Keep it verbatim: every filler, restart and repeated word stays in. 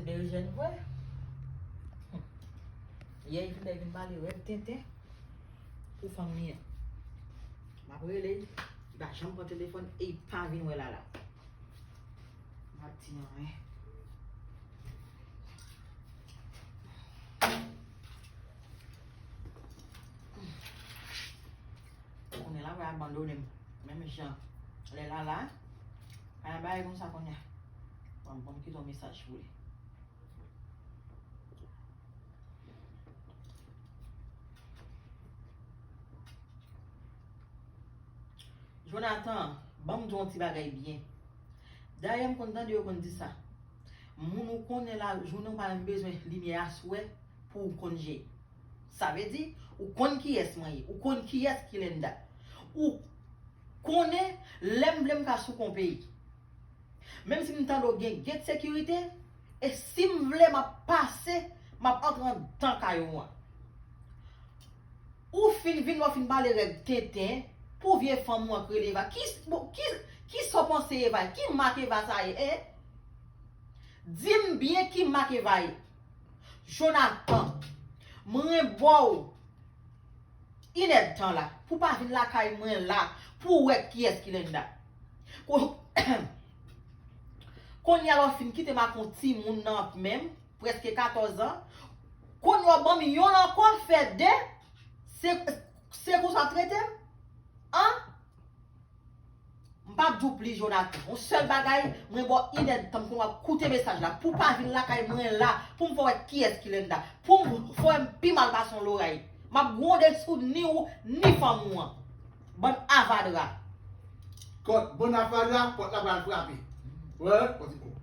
Berejèn vre. Yè, li vin, li vin pale rèd tenten pou fanm li an. M ap rele l, li pa janm pran telefòn e li pa vin wè Lala. M ap di anyen. Kounye a la, va abandone m. Menm jan. Lè Lala, pa bay konsa kounye a. Bon, bon, m kite yon mesaj pou li. Jonathan, ban m di w yon ti bagay byen. Dayè, m konn tande yo konn di sa. Moun ou konnen lajounen, ou pa menm bezwen limyè aswè pou w konn je. Sa vle di, ou konn kiyès mwen ye, ou konn kiyès ki Lenda. Ou konnen lè m vle m ka sou kon peyi. Menm si m tande w gen gate sekirite, e si m vle m ap pase, m ap antre anndan kay ou an. Ou fin vin, w fin pale rèd tenten pou vye fanm ou an k rele Eva. Ki, bon, ki, ki sa w panse Eva ye? Ki mak Eva sa ye, en? Di m byen ki mak Eva ye. Jonathan, mwen ba w inèdtan la, pou w pa vin lakay mwen la, pou w wè kiyès ki Lenda. Ko-, kounye a la w fin kite m ak yon timoun nan men m, prèske katòz an. Kounye a w ban m yonn ankò, fè de, se, se konsa w trete m? An? M p ap di w plis, Jonathan. Yon sèl bagay, mwen ba w inèdtan, m konn w ap koute mesaj la. Pou w pa vin lakay mwen la, pou m fè w wè kiyès ki Lenda. Pou m fè w wè m pi mal pase yon loray. M ap gwonde sou ni ou, ni fanm ou an. Bann avadra. Kòt, bann avadra, pòt la pral frape. Wè, pòt li bon.